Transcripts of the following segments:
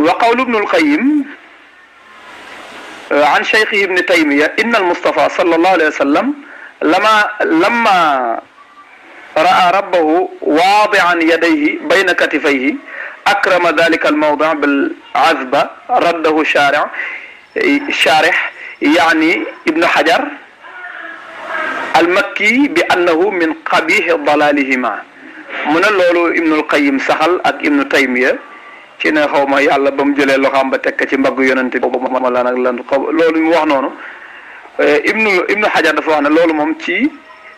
وقول ابن القيم عن شيخه ابن تيمية إن المصطفى صلى الله عليه وسلم لما رأى ربه واضعا يديه بين كتفيه أكرم ذلك الموضع بالعذبة رده الشارح يعني ابن حجر المكي بأنه من قبيح ضلالهما من لولو ابن القيم سخل ak ابن تيمية ci ne xaw ma yàlla ba mu jëlee loxaam ba tekk ci mbagg yonente boobu ma la nag lan loolu mu wax noonu ibnu xajar dafa wax ne loolu moom ci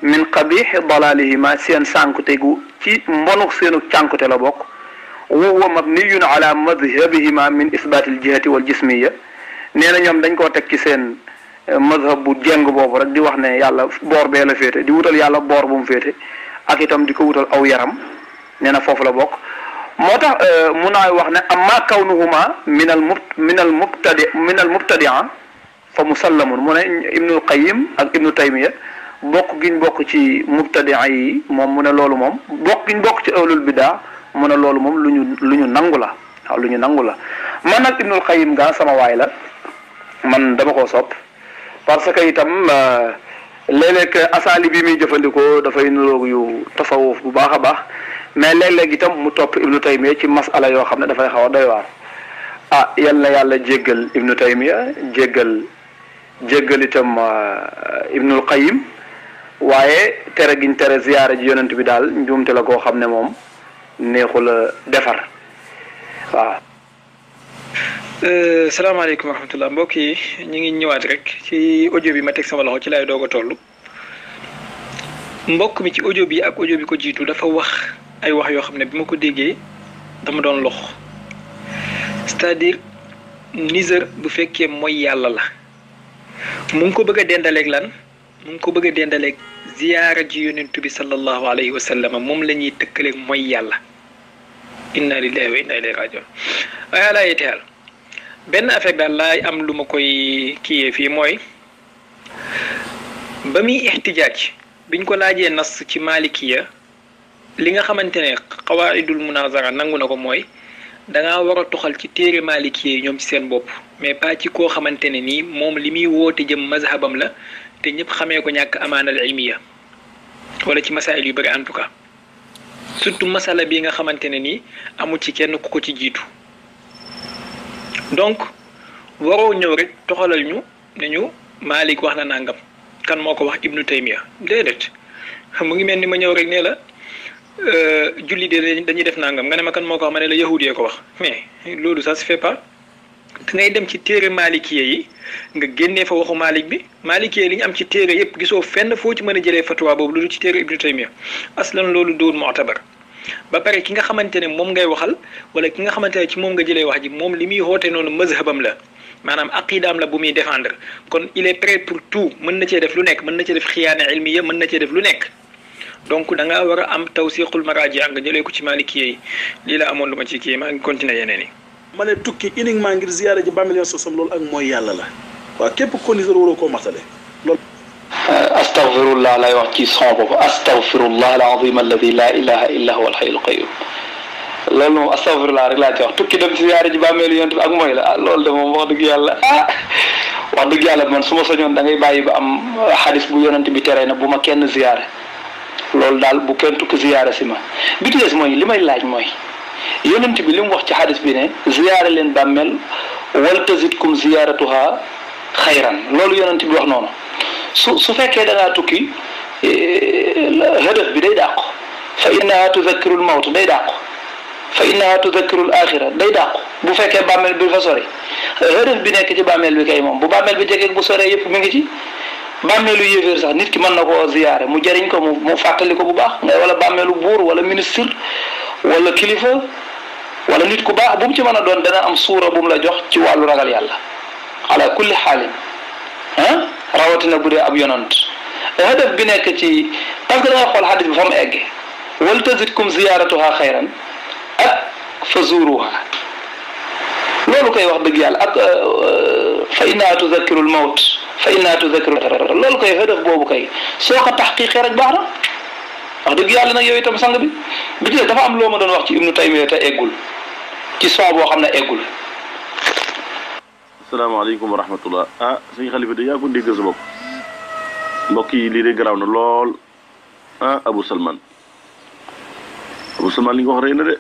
min qabih dalalihima seen sànkute gu ci mbonu seenu cànkute la bokk wa mabniyun ala madhabihima min isbat al jihati wal jismiya nee na ñoom dañ koo teg ci seen madhab bu jeng boobu rek di wax ne yàlla boor bee la féete di wutal yàlla boor bu mu féete ak itam di ko wutal aw yaram nee na foofu la bokk moo tax mun naa wax ne amma kawnuhuma min al mubtadia fa musallamun mu ne ibnul qayyim ak ibnu taymiya bokk giñ bokk ci mubtadia yi moom mu ne loolu moom bokk giñ bokk ci ahlul bidaa mu ne loolu moom lu ñu nangu la waaw lu ñu nangu la man nag ibnul qayyim gaa sama waay la man dama koo sopp parce que itam léeg-léeg asaali bi muy jëfandikoo dafay niroog yu tasawuf bu baax a baax mais léeg-léeg itam mu topp ibnu taymiya ci masala yoo xam ne dafay xaw a doy waar ah yal na yàlla jéggal ibnu taymiya jéggal itam ibnul qayyim waaye tere giñ tere ziyaara ji yonent bi daal njuumte la koo xam ne moom neexul a defar waaw. salaamaaleykum wa rahmatullah mbokk yi ñu ngi ñëwaat rek ci audio bi ma teg sama loxo ci lay doog a toll mbokk mi ci audio bi ak audio bi ko jiitu dafa wax ay wax yoo xam ne bi ma ko déggee dama doon lox c'est-à-dire niseur bu fekkee mooy yàlla la mu ngi ko bëgg a dendaleeg lan mu ngi ko bëgg a dendaleeg ziyaara ji yonentu bi sallallahu alayhi wa sallam moom la ñuy tëkkaleeg mooy yàlla inna lillahi wa inna ilayhi rajiun waaye laa yeteel benn affaire daal laay am lu ma koy kiyee fii mooy ba muy ixtijaaj biñ ko laajee nas ci malikiya li nga xamante ne qawaidul munazara nangu na ko mooy dangaa war a toxal ci téere malikiya yi ñoom ci seen bopp mais pas ci koo xamante ne nii moom li muy woote jëm mazhabam la te ñëpp xamee ko ñàkk amaanal ilmiya wala ci masail yu bëri en tout cas surtout masala bi nga xamante ne nii amul ci kenn ku ko ci jiitu donc waroo ñëw rek toxalal ñu ne ñu Malik wax na nangam kan moo ko wax Ibnu Taymiya déedéet mu ngi mel ni ma ñëw rek ne la julli de dañuy def nangam nga ne ma kan moo ko wax ma ne la yahudi ko wax mais loolu ça se fait pas da ngay dem ci téere malikiye yi nga génnee fa waxu Malik bi malikiye li ñu am ci téere yëpp gisoo fenn foo ci mën a jëlee fatwa boobu loolu ci téere Ibnu Taymiya aslan loolu dóor mu'tabar ba pare ki nga xamante ne moom ngay waxal wala ki nga xamante ne ci moom nga jëlee wax ji moom li muy woote noonu mazhabam la maanaam aqidaam la bu muy défendre kon il est prêt pour tout mën na cee def lu nekk mën na cee def xiyaana ilmiya mën na cee def lu nekk donc da ngaa war a am tawsiqul maraaji nga jëlee ko ci malikiye yi lii la amoon lu ma ci kii maa ngi continuer yeneen yi. ma ne tukki uniquement ngir ziyaara ji bàmmeel Yonent sosam loolu ak mooy yàlla la waaw képp ko nisar waroo koo matale loolu. astaghfirullah lay wax ci son boobu astaghfirullah al-azim alladi la ilaha illa huwa al-hayyul qayyum loolu moom astaghfirullah rek laa ci wax tukki dem si ziyaara ji bàmmeelu Yonent bi ak mooy la ah loolu de moom wax dëgg yàlla wax dëgg yàlla man su ma sañoon da ngay bàyyi ba am xadis bu Yonent bi tere na bu ma kenn ziyaare loolu daal bu kenn tukki ziyaare si ma bi ci des mooy li may laaj mooy Yonent bi li mu wax ci xadis bi ne ziyaare leen bàmmeel wal tazidkum ziyaaratuha xayran loolu Yonent bi wax noonu su fekkee da ngaa tukki hadaf bi day dàqu fa innaha tudhakkirul mawt day dàqu fa innaha tudhakkirul axira day dàqu bu fekkee bàmmeel bi fa sori hadaf bi nekk ci bàmmeel bi kay moom bu bàmmeel bi jege bu soree yëpp mi ngi ci bàmmeelu yéeféer sax nit ki mën na koo ziyaare mu jëriñ ko mu fàttali ko bu baax ngay wala bàmmeelu buur wala ministre wala kilifa wala nit ku baax bu mu ci mën a doon dana am suura bu mu la jox ci wàllu ragal yàlla ala kulli xaalin rawatina bu dee ab yonant hadaf bi nekk ci parce que da nga xool xadis bi fa mu egge wal tazidkum ziyaaratuha xayran ak fa zuruha loolu koy wax dëgg yàlla ak fa innaha tudhakkiru l mawt fa innaha tudhakkiru loolu koy hadaf boobu kay soo ko taxqiqee rek baax na wax dëgg yàlla nag yow itam sang bi ci dafa am loo ma doon wax ci Ibnu Taymiya te eggul ci son boo xam ne eggul asalaamaaleykum wa rahmatullah. ah suñu xalifa de yaa ko dégg sa bopp mbokk yi lii de garaaw na lool ah Abou Salman li nga wax rëy na de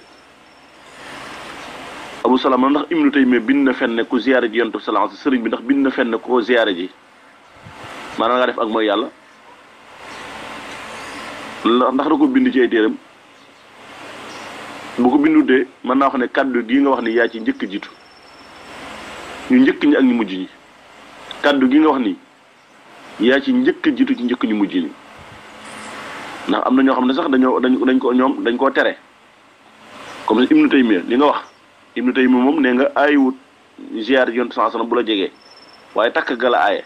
Abou Salman ndax Ibnu Taymiya bind na fenn ku ziyaare ji yonent sallallahu alayhi wasallam sëriñ bi ndax bind na fenn koo ziyaare ji maanaam nga def ak mooy yàlla ndax da ko bind ci ay téeram bu ko bindutee mën naa wax ne kàddu gii nga wax ni yaa ci njëkk jiitu ñu njëkk ñi ak ñu mujj ñi kàddu gi nga wax ni yaa ci njëkk jiitu ci njëkk ñu mujj ñi ndax am na ñoo xam ne sax dañ koo tere comme Ibnu Taymiya li nga wax Ibnu Taymiya moom nee nga aayewut ziyaar yonent sallallahu alayhi wasallam bu la jegee waaye takk ga la aaye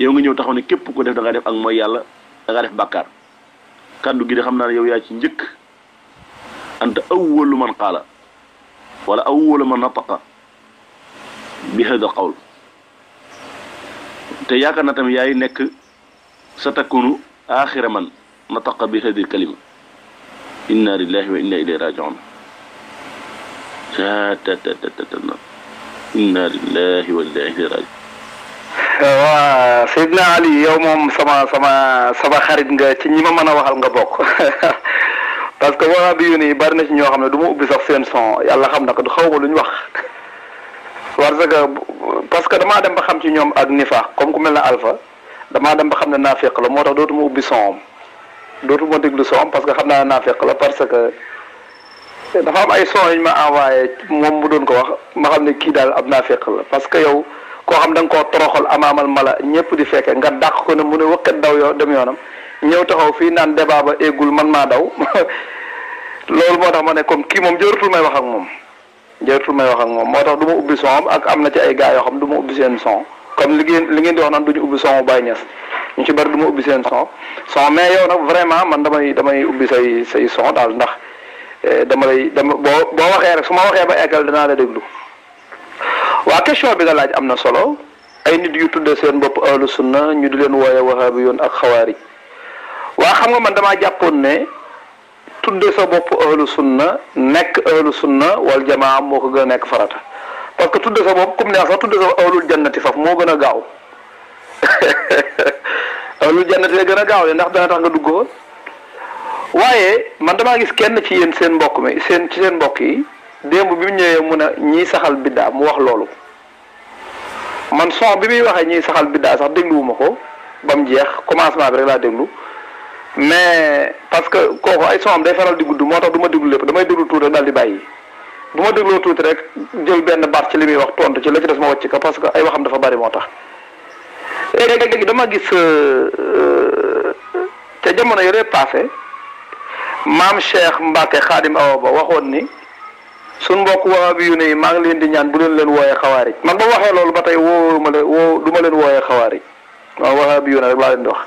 yow nga ñëw taxaw ne képp ko def da ngaa def ak mooy yàlla da ngaa def bàkkaar kàddu gi de xam naa ne yow yaa ci njëkk anta awwalu man qaala wala awwalu man nataqa bi hada qawl te yaakaar na tamit yaay nekk sa takkunu aaxira man nataqa bi hadi kalima inna lillahi wa inna ilayhi raji'un inna lillahi wa inna ilayhi raji'un. waa Seydina Ali yow moom sama xarit nga ci ñi ma mën a waxal nga bokk parce que waa bi yu nii bari na ci ñoo xam ne du ma ubbi sax seen son yàlla xam na ko du xaw ma lu ñu wax parce que damaa dem ba xam ci ñoom ak nifa comme ku mel ne Alpha damaa dem ba xam ne naafeq la moo tax dootuma ubbi son dootuma déglu son parce que xam naa ne naafeq la parce que dafa am ay son yu ñu ma envoyé moom mu doon ko wax ma xam ne kii daal ab naafeq la parce que yow koo xam da nga koo toroxal amaamal mala ñëpp di fekke nga dàq ko ne mu ne wëkkat daw yoo dem yoonam ñëw taxaw fii naan débat ba eggul man maa daw loolu moo tax ma ne comme kii moom jëratul may wax ak moom moo tax du ma ubbi son ak am na ci ay gars yoo xam du ma ubbi seen son comme li ngeen di wax naan du ñu ubbi son bu Baye Niass ñu ci bari du ma ubbi seen son mais yow nag vraiment man damay ubbi say son daal ndax boo waxee rek su ma waxee ba eggal danaa la déglu. waa question bi nga laaj am na solo ay nit yu tudde seen bopp ahlu sunna ñu di leen wooye wahabi yoon ak xawaarij waa xam nga man damaa jàppoon ne tudde sa bopp ahlu sunna nekk ahlu sunna wal jamaa moo ko gën a nekk farata parce que tudde sa bopp comme neex sax tudde sa ahlul jannati faf moo gën a gaaw ahlul jannati la gën a gaaw le ndax dana tax nga dugg fa waaye man damaa gis kenn ci yéen seen mbokk mi ci seen mbokk yi démb bi mu ñëwee mun a ñiy saxal biddaa mu wax loolu man son bi muy waxee ñiy saxal biddaa sax dégluwuma ko ba mu jeex commencement bi rek laa déglu mais parce que kooku ay son am day faral di gudd moo tax du ma déglu lépp damay déglu tuuti rek daal di bàyyi bu ma dégloo tuuti rek jël benn baat ci li muy wax tontu ci la ci des ma wàcc ko parce que ay waxam dafa bari moo tax léegi dama gis ca jamono yore passé maam Cheikh Mbacke Khadim Awa Ba waxoon ni suñ mbokk wahabi yu ne yi maa ngi leen di ñaan bu leen wooyee xawaarij man ba waxee loolu ba tey du ma leen wooyee xawaarij waaw wahabi yu ne rek laa leen di wax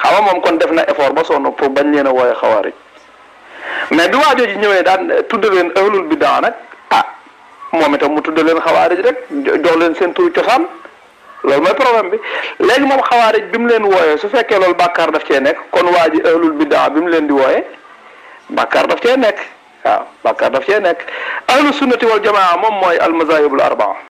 xam nga moom kon def na effort ba sonn pour bañ leen a wooyee xawaarij mais bi waa jooju ñëwee daan tudde leen ahlul bidaa nag moom itam mu tudde leen xawaarij rek jox leen seen turu cosaan loolu mooy problème bi léegi moom xawaarij bi mu leen wooyee su fekkee loolu bàkkaar daf cee nekk kon waa ji ahlul bidaa bi mu leen di wooyee bàkkaar daf cee nekk waaw bàkkaar daf cee nekk ahlu sunnati wal jamaa moom mooy al mazahibul arbaa